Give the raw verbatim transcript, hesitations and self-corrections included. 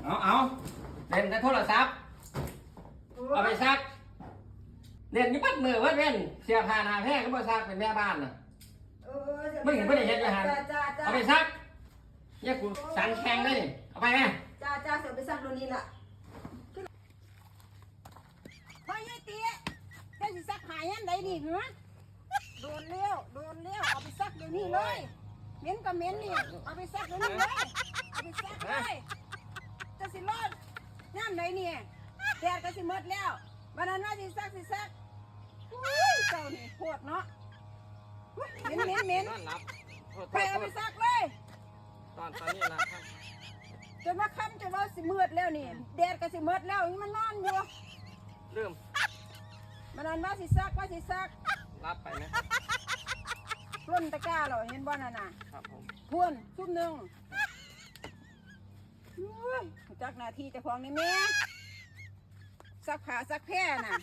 เอาเอาเล่นแต่โทรศัพท์ เอาไปซัก เล่นอยู่เบิดมื้อเบิดเว็น เสื้อผ้าหน้าแพรก็บ่ซัก เป็นแม่บ้านน่ะ เออ มึงเห็นบ่ได้เห็นอยู่หั่น จ้าจ้าจ้า เอาไปซัก เนี่ยกูสันแข่งเลย เอาไปแม่ จ้าจ้า เสียไปซักโดนนี้ล่ะ พ่อยายเตี้ย เจ้าสิซักผ้ายามใดนี่หือ โดนแล้ว โดนแล้ว เอาไปซักเดี๋ยวนี้เลย เหม็นก็เหม็นนี่ เอาไปซักเดี๋ยวนี้เลย เอาไปซักเลย เจ้าสิรอดยามใดนี่ แดดก็สิหมดแล้ว วันนั้นว่าสิซัก สิซัก อุ้ย เจ้านี่โพดเนาะ อุ้ย เหม็น เหม็น เหม็น นอนหลับ โทษ ไปเอาไป โทษ ซักเลย ตอน ตอนนี้ละครับ จนว่าค่ำ จนว่าสิมืดแล้วนี่ แดดก็สิหมดแล้ว ยังมานอนอยู่ ลืม มันนั้นว่าสิซัก ว่าสิซัก รับไปไหมครับ ปล้นตะกร้าเหรอ เห็นบ่นั่นน่ะ ครับผม พูน ซุ่มหนึ่ง อุ้ย จักหน้าที่เจ้าของนี่แม่ ซักผ้าซักแพรน่ะ